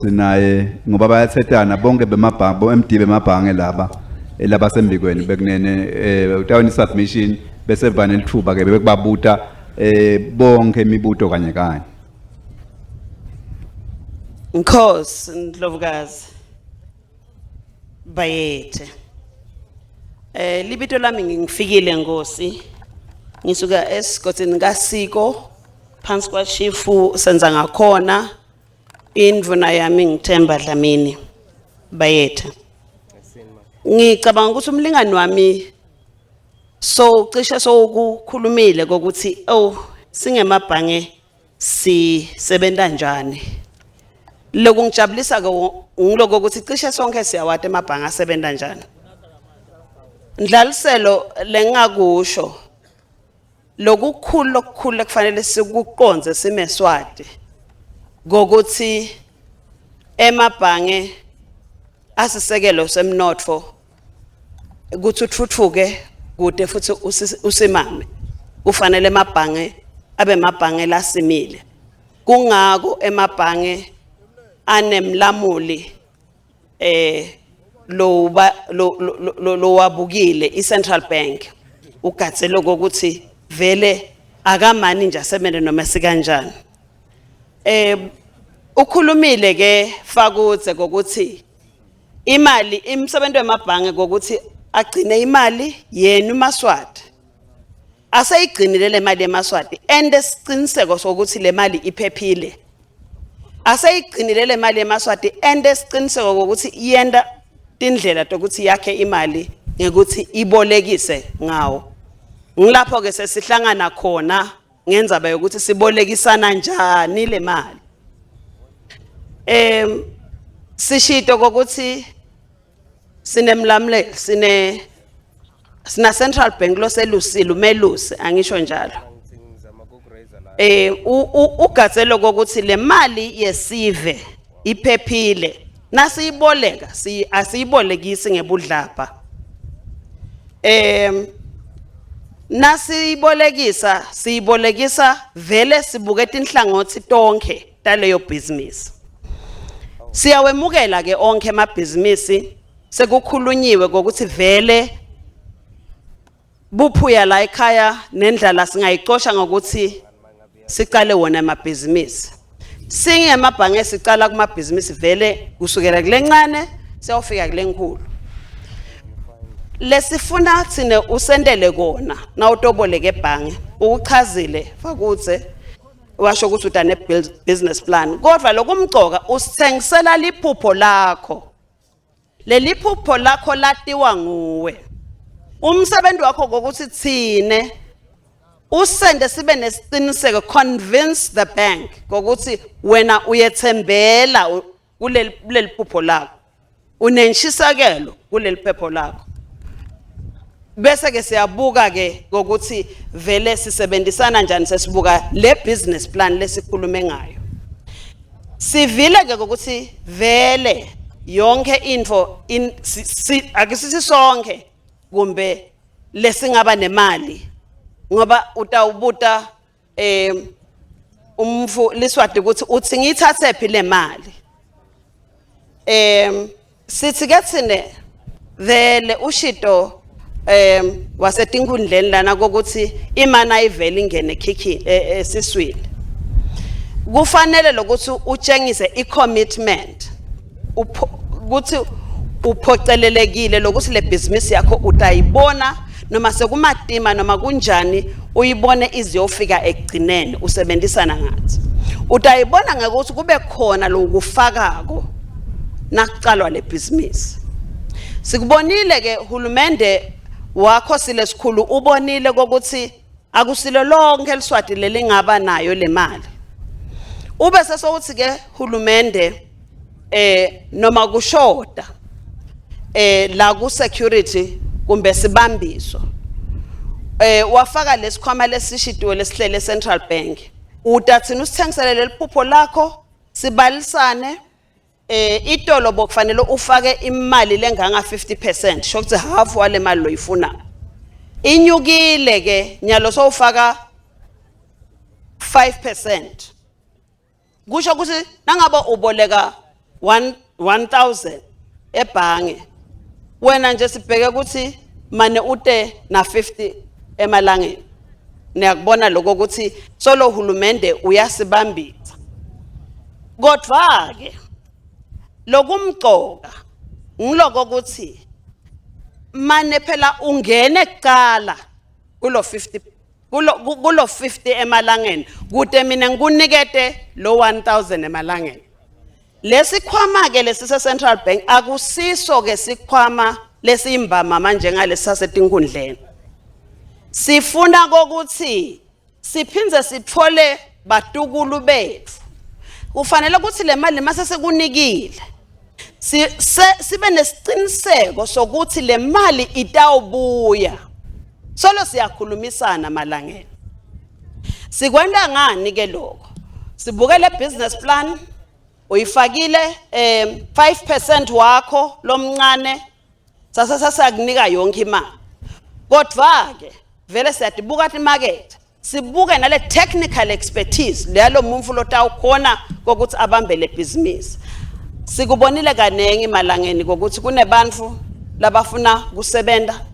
Sinaye ngoba bayathetana bonke bemabhange bo MD bemabhange laba labasembikweni bekunene utawini submission bese vane lithuba ke bekubabuta bonke imibuto kanye kanye. Nkosi Ndlovukazi Bayethe. Libito lami ngifikile Nkosi. Ngisuka esigodini kaSiko phansi kwaChief senza ngakhona indvuna yami ngithemba Dlamini Bayethe. Ngicabanga ukuthi umlingani wami so cishe sowukukhulumile kokuthi oh singemabhange sisebenza njani. Lokungijabulisa ke ngiloko ukuthi cishe sonke siyawati emabhange asebenza njani. Ndlaliselo lengakusho lokukhulu lokukhulu ekufanele sikuqonze simeswati ngokuthi emabhange asisekelo semnotfo ukuthi uthuthuke kude futhi usimame kufanele emabhange abe mabhange lasimile. Kungako emabhange anemlamuli lo ba lo lo wabukile iCentral Bank ugatse lokuthi vele akamani nje asemele noma sikanjani. Ukhulumile ke Fakudze kokuthi imali imisebenzi wemabhange kokuthi agcine imali yenu maSwati aseyigcinile le mali emaSwati ende siciniseko sokuthi le mali iphephile. Aseyigcinile le mali emaSwati ende siciniseko ukuthi iyenda tindlela tokuthi yakhe imali ngekuthi ibolekise ngawo. Ngilapho ke sesihlangana khona ngendzaba yokuthi sibolekisana njani le mali. Sishito kokuthi sinemlamuleli sine sina Central Bank loselusile umelusi angisho njalo. Ugatse lokuthi le mali yesive iphephile nasiyiboleka asiyibolekisi ngebudlapha. Nasiyibolekisa siyibolekisa vele sibuke tinhlangothi tonke taleyo business. Siyawemukela ke onke amabhizinisi sekukhulunyiwe kokuthi vele buphuya la ekhaya nendlala singayicosha ngokuthi sicale wona amabhizinisi. Singemabhange sicala kumabhizinisi vele kusukela kulencane siyofika kulenkulu. Lesifuna thine usendele kona nawutoboleka ebhange ukuchazile Fakudze washo ukuthi utane business plan kodwa lokumcoka usithengisela liphupho lakho. Leli phupho lakho latiwa nguwe. Umsebenzi wakho ngokuthi thine usende sibe nesiciniseko, convince the bank ngokuthi wena uyethembela kuleli phupho lakho, unenshisekelo kuleli phepho lakho. Bese ke siyabuka ke ngokuthi vele sisebenzisana njani, sesibuka le business plan lesikhulume ngayo. Sivile ke ukuthi vele yonke into akisisi sonke kumbe lesingaba nemali ngoba utawubuta umfu liswati ukuthi uthi ngiyithathe phi le mali. Sithi ke thine vele ushito wasetinkundleni lana kokuthi imana ayivele ingene ekhikhi esiswini. Kufanele lokuthi utshengise i-commitment ukuthi uphocelelekile lokuthi le business yakho utayibona noma sekumatima noma kunjani uyibone iziyofika ekugcineni usebenzisana ngathi. Utayibona ngekuthi kube khona lokufakako nakucalwa le business. Sikubonile ke hulumende wakho silesikhulu ubonile kokuthi akusilo lonke liswati lelingaba nayo le mali. Ube sesowuthi ke hulumende noma kushoda la ku security kumbe sibambiso wafaka lesikhwama lesishitiwe lesihlele Central Bank. Utathina usithengisele leliphupho lakho sibalisane itolo bokufanele ufake imali lenganga 50% sho ukuthi half wale mali loyifuna. Inyukile ke nyalo sowufaka 5%. Kusho ukuthi nangabe uboleka 1 1000 ebhange, wena nje sibheke ukuthi mane ute na 50 emalangeni. Niyakubona lokho ukuthi solo hulumende uyasibambisa. Kodwa ke lokumcoka ngiloko ukuthi mane phela ungene kuqala kulo 50 kulo 50 emalangeni, kude mina ngikunikete lo 1000 emalangeni. Lesikhwama ke lesise Central Bank akusiso ke sikhwama lesiyimbama manje ngalesasetinkundleni. Sifuna kokuthi siphindze sithole batukulu bethu. Kufanele ukuthi le mali mase sekunikile sibe nesiciniseko sokuthi le mali itawubuya. Solo siyakhulumisana malangeni. Sikwenta ngani ke lokho? Sibuke le business plan uyifakile, 5% wakho lomncane, sase sasakunika yonke imali. Kodwa ke vele siyadibuka imarket, sibuke nale technical expertise leyalo muntu lotawukhona kokuthi abambe le business. Sikubonile kanengi malangeni kokuthi kunebantu labafuna kusebenta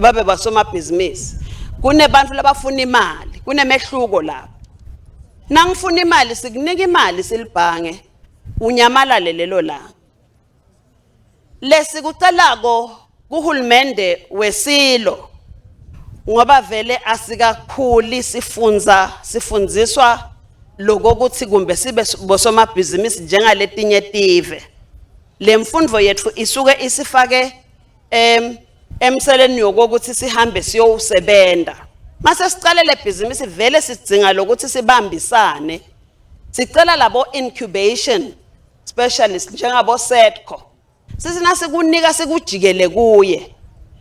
babe basomabhizinisi, kunebantu labafuna imali, kunemehluko lapho. Nangifuna imali sikunika imali silibhange, unyamalale lelo langa. Lesikucelako kuhulumende wesilo, ngoba vele asikakhuli sifunza sifundziswa lokokuthi kumbe sibe bosomabhizinisi njengaletinye tive. Lemfundo yethu isuke isifake emseleni yokuthi sihambe siyowusebenta. Mase sicale le bhizinisi vele sidzinga lokuthi sibambisane. Sicela labo incubation specialist njengabo SEDCO, sisi nasikunika sikujikele kuye,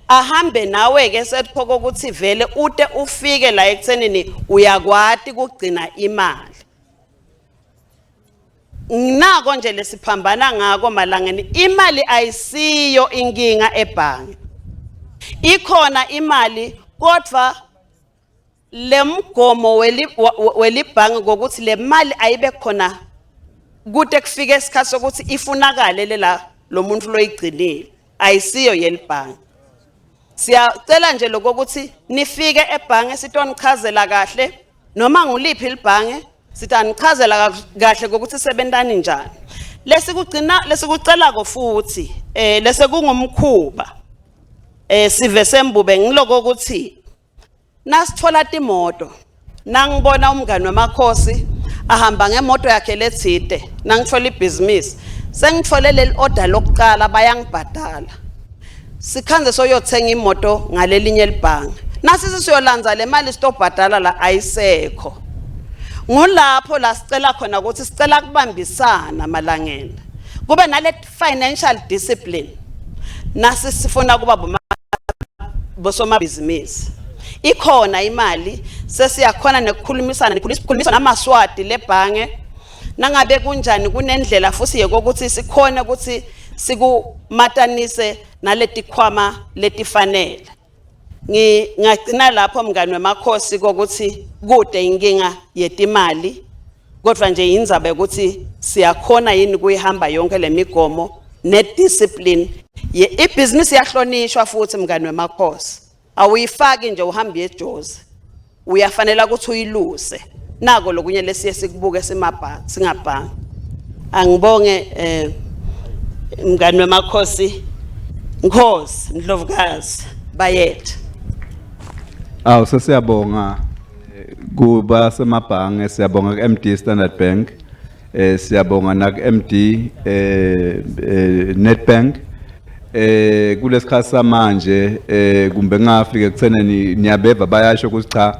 ahambe nawe ke SEDCO kokuthi vele ute ufike la ekuthenini uyakwati kugcina imali. Nginako nje lesiphambana ngako malangeni, imali ayisiyo inkinga ebhange. Ikhona imali, kodwa lemgomo welibhange ngokuthi le mali ayibe khona kude kufike isikhathi sokuthi ifunakale lela lo muntu loyigcinile, ayisiyo yelibhange. Siyacela nje lokuthi nifike ebhange sitonichazela kahle, noma nguliphi libhange sitanichazela kahle ngokuthi sebentani njani. Lesikugcina lesikucelako futhi lese kungumkhuba sive sembube ngiloko ukuthi nasithola timoto, nangibona umngani wemakhosi ahamba ngemoto yakhe letsite, nangithola ibhizinisi sengithole leli order lokuqala bayangibhadala, sikhanze soyothenga imoto ngalelinye libhange, nasi siyolandza le mali sitobhadala la ayisekho. Ngulapho la sicela khona ukuthi sicela kubambisana malangeni, kube nale financial discipline nasi sifuna kuba bosomabhizinisi. Ikhona imali, sesiyakhona nekukhulumisana, nikhulumisana namaswati lebhange nangabe kunjani, kunendlela futhi yekokuthi sikhone ukuthi sikumatanise naletikhwama letifanele. Ngingagcina lapho mngani wemakhosi kokuthi kude inkinga yetimali, kodwa nje indzaba yokuthi siyakhona yini kuyihamba yonke lemigomo nediscipline. Ibhizinisi iyahlonishwa futhi mngani wemakhosi, awuyifaki nje uhambe ejozi, uyafanele ukuthi uyiluse. Nako lokunye lesiye sikubuke simabha singabhangi. Angibonge mngani wemakhosi, Nkhosi Ndlovukazi Bayethe. Awu, sesiyabonga kuba semabhange, siyabonga ku MD Standard Bank, siyabonga na ku MD Nedbank. Kulesikhathi samanje kumbe ngafika ekutheneni niyabeva bayasho ukuthi cha.